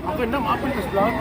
Okay na, maapil tas vlog.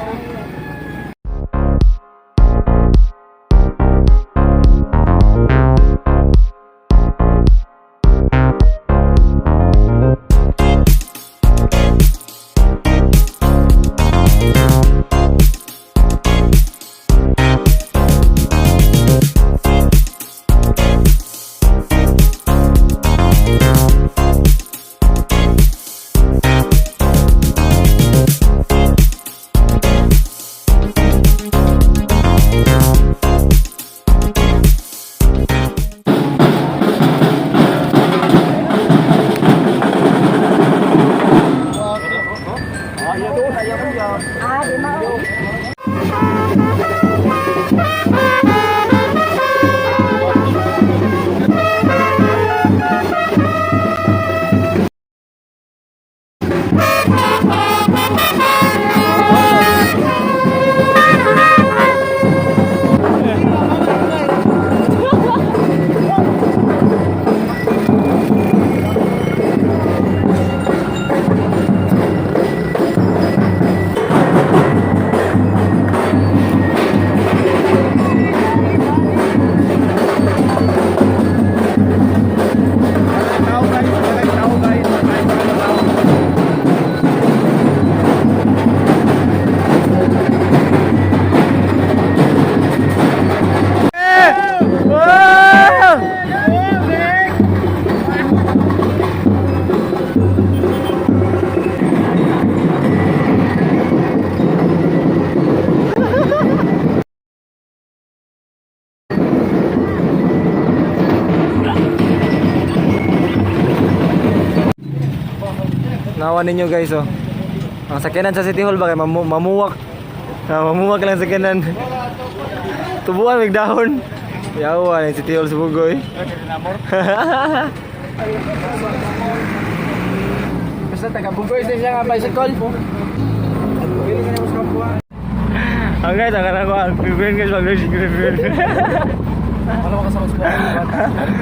Tao guys, tao. Ah! Nawa ninyo guys oh. Ang sakyanan sa City Hall ba kay mamuwak. Ah, mamuwak lang sakyanan. Tubuan mig dahon. Yawa ang City Hall sa Bugoy. Basta taga Bugoy sa siya nga bicycle. Ang guys, ang kanang ko ang green guys, ang green green green. Ano ka sa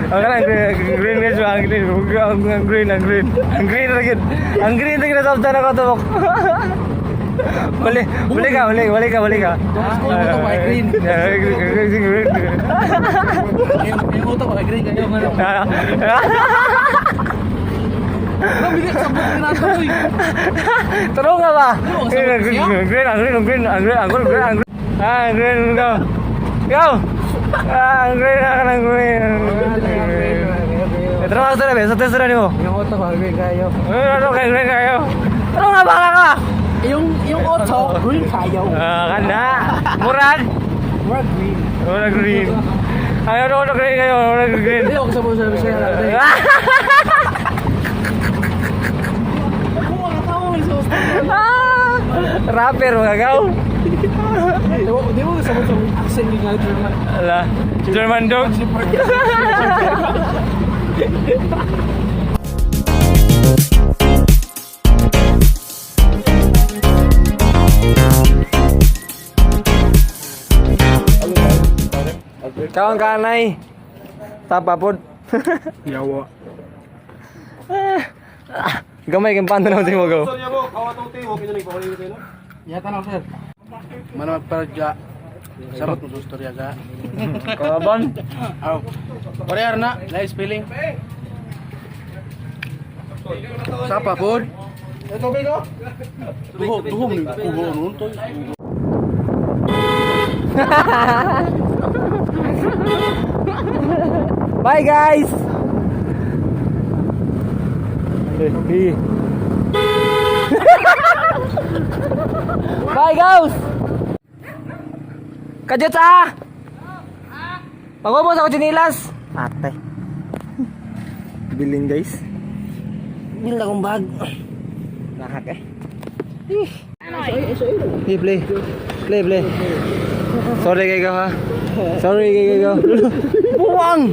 Ang kanang green green guys, ang green ang green ang green. Ang green ra gid. Ang green ra gid sa na ko tubok. Balik, balik ka, balik, balik ka, balik ka. School mo to, may green. Yeah, green, green, green. Yung auto ba green kayo nga. Nabili sa buko na to. Uy. Tulong ka ba? Ano, Green, sa green, siya? green, ang green, ang green, ang green, ang green, green, ang green. Ah, ang green, go. Go! Ah, ang green, ang green, ang green. Eh, trabaho sa labi, sa test na nimo. Yung auto ba green kayo. Eh, ano kay green kayo? Ano nga ba ka? Yung auto green kayo. Ah, kanda. Murag. More green. Murag green. Ay, ano, ano, green kayo, murag green. Hindi ako sa buko sa siya. Ah! Kuha ka tao sa Ah! Rapper, mga gaw. Di mo sa sa accent ni nga German. Ala, German dog. Kawan kanay. Tapa pod. Yawa. Gamay kang pando naman mo go. Yata na sir. Mana magparadya. Sarot mo sa istorya ka. Kaban. Aw. Korear na, nice feeling. Sapa pod. Duho, duho mo kuho nun to. Bye guys. Eh, Bye guys. Kajut ah. Pagubos ako chinilas. Patay. Bilin guys. Bilin akong bag. Nakak eh. Hey, play. Play, play. Sorry kay ha. Sorry kay go. Buwang.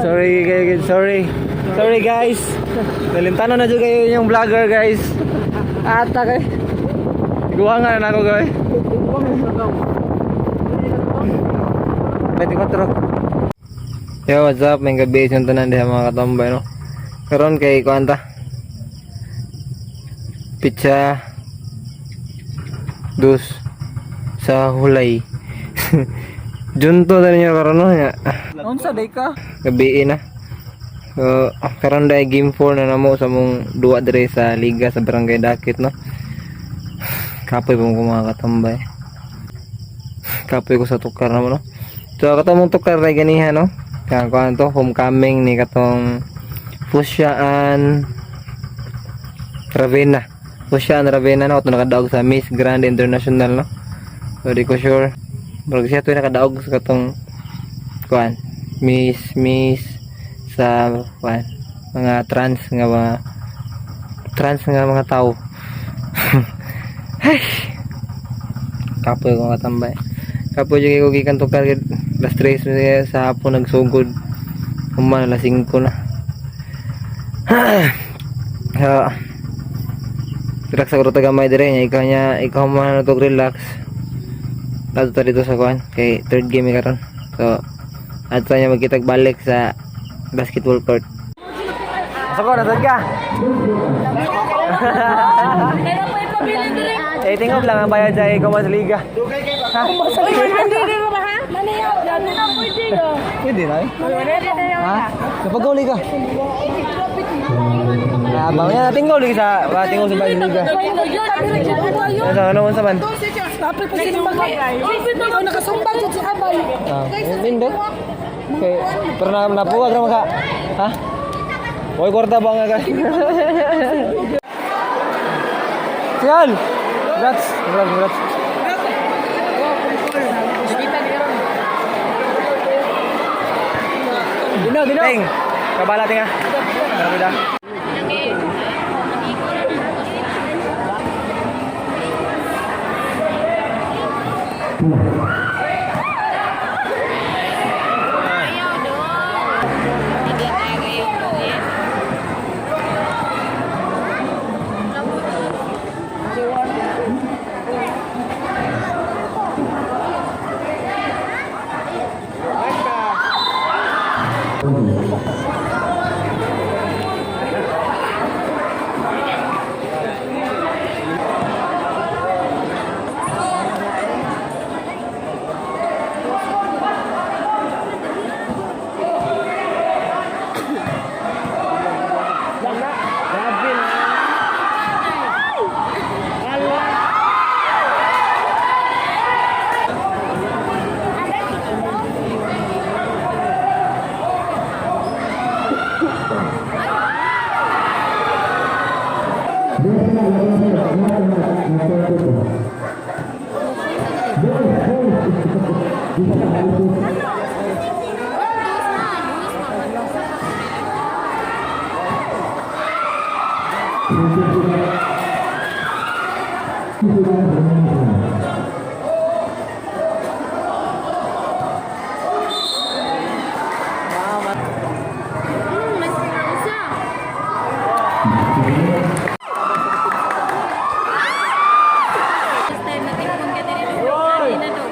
Sorry kay sorry. Sorry guys. Nalimtanon na jud kayo yung vlogger guys. Ata kay. Guwangan na ako guys. 24. Yo, what's up? May gabi yung tanan diha mga katambay no. Karon kay kuanta. Pitsa 2 sa Hulay. June 2 na niya karon, no? Nya. Unsa day ka? Gabi na. So, karon dai game 4 na namo sa mong duwa dire sa liga sa Barangay Dakit, no. Kapoy pa mo ko, mga katambay. Kapoy ko sa tukar na mo, no. So katong mong tukar ray ganiha, no. Kaya kuan to, homecoming ni katong Fusyaan Ravenna. Fusyaan Ravenna, no, katong nakadaog sa Miss Grand International, no. So di ko sure. Murag siya to nakadaog sa katong kuan Miss Miss sa kuan mga trans nga mga trans nga mga tao. Ay. Kapoy ko, katambay. Kapoy jud ko gikan tukar gid. Alas 3 na sa hapon nagsugod. Human alas 5 na. Ha. Relax sa gamay dire nya ikaw nya ikaw man na to, relax. Adto ta dito sa kuan kay third game karon. So adto niya magkitag balik sa basketball court. Asa ko nasad ka? Kaya po ipabili diri. Eh, tingog lang ang bayad sa ikaw mas liga. Uy, 100 na ba ha? Maniyaw, yan na pwede yo. Pwede na eh. Ha? Kapag uli ka. Ah, ba yan tingog lagi sa ah, tingog sa bayad liga. Ano ano unsa man? Tapos pa sila mag Ikaw nakasumbag jud sa abay. Ah, nindot. Okay, pero na napuwag ra ka. Ha? Hoy, kwarta ba nga ka? Sial. Congrats, congrats, congrats. Dino, dino. Ting. Kabala tinga. Grabe da. Ayaw do. Hindi tayo ngayon do eh. Mas siya. First time na tipon ka diri na do.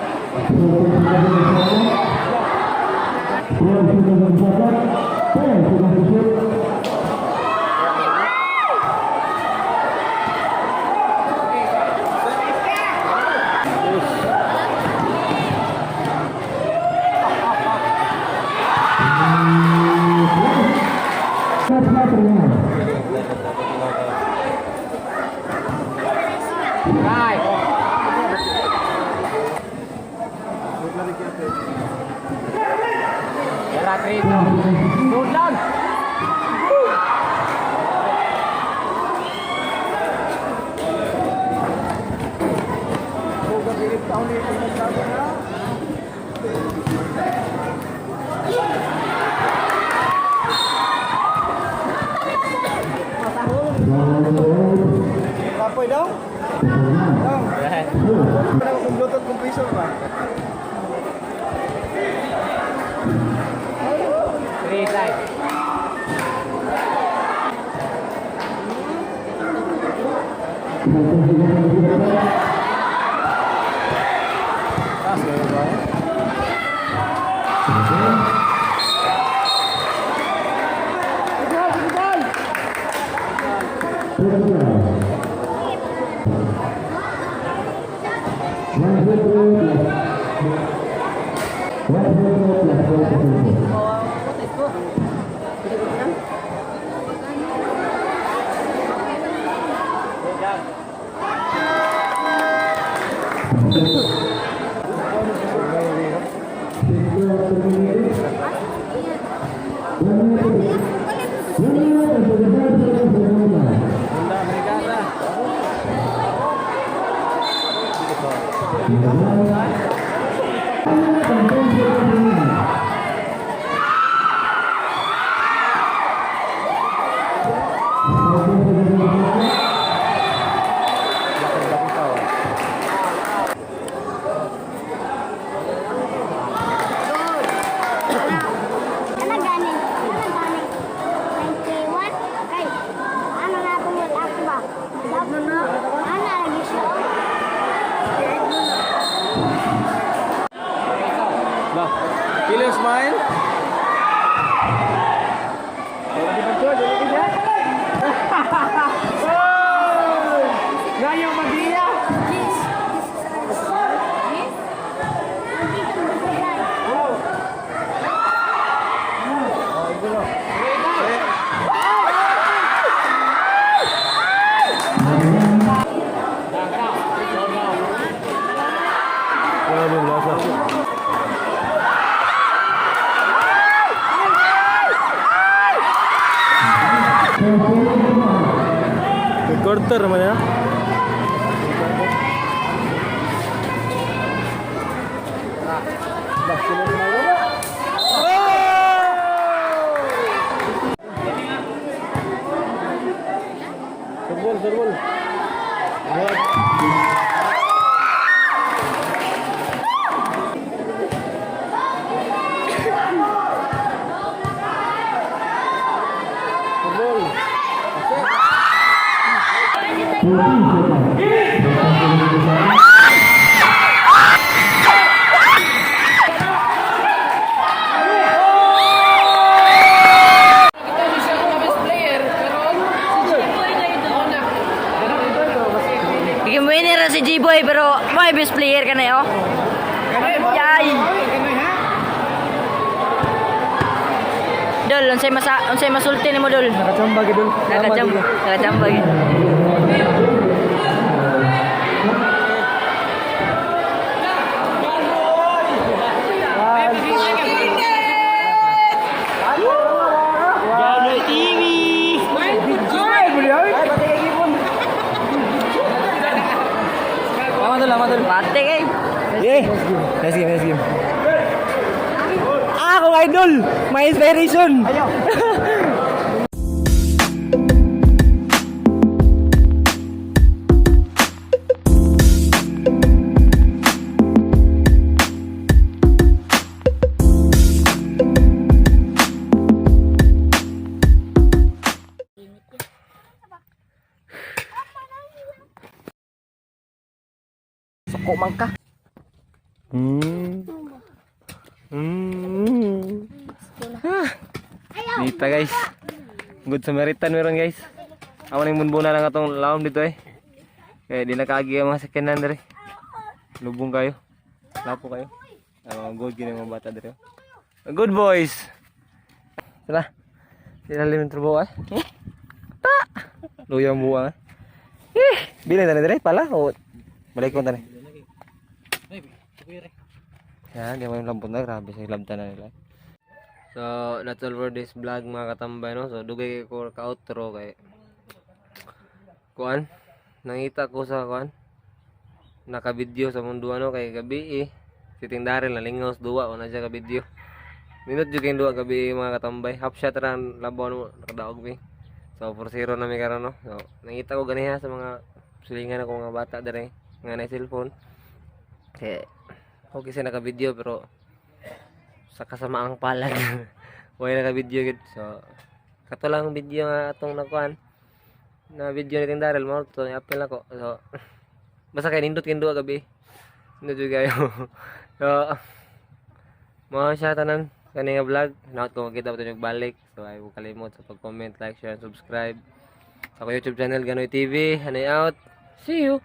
Kapoy daw? Dong. Ano kung bluetooth kung piso ba? 1 plus 1 plus 4 plus 4. Ano gani? Ano gani? 91? Kay, ano na akong ako ba? Ano lagi siya? Ba. Kilo smile. Ngayon magiya. Recorder naman ya. Serbol, serbol. Serbol. Bigyan mo yun si G-Boy pero may best player ka na eh, oh. Yay! Dol, unsay masa unsay masulti nimo, Dol? Nakachamba gid, Dol. Nakachamba, nakachamba gid. Lama dol, lama dol. Pate kay. Yeah. Nice game, nice game. Ah, akong idol! My inspiration! Suko man ka. Ah. Dita, guys. Good Samaritan meron, guys. Amo ning bunbuna lang atong lawom dito eh. Kaya di nakaagi ang mga sakyanan dere. Lubong kayo. Lapo kayo. Ang mga good gini mga bata dere. Good boys. Tara. Sila limit trabaho eh. Ta. Luyang buwang eh. Eh, bilin tani dere pala o balik ko tani. Yan, di mo yung lambot na. Grabe sa ilabta na nila. So, that's all for this vlog, mga katambay, no? So, dugay ko ka-outro kay kuan. Nangita ko sa kuan. Naka-video sa mundo ano kay gabi eh. Si Ting Daryl nalingaw sa duwa na siya ka-video. Minute jud kayong duwa gabi mga katambay. Half shot ra ang labaw no nakadaog mi. So 4-0 na mi karon, no. So nangita ko ganiha sa mga silingan ako mga bata dere nga na cellphone. Kay okay siya naka-video pero sa kasamaang palad wala naka-video gid. So kato lang video nga atong nakuan na video ni Ting Daryl mo to i-appeal ako. So basta kay nindot kay duwa gabi. Nindot jud kayo. So mga siya tanan kani nga vlog. Naot ko makita pa balik. So ay huwag kalimot sa pag-comment, like, share, and subscribe sa akong YouTube channel, Ganoy TV. Hanay out. See you.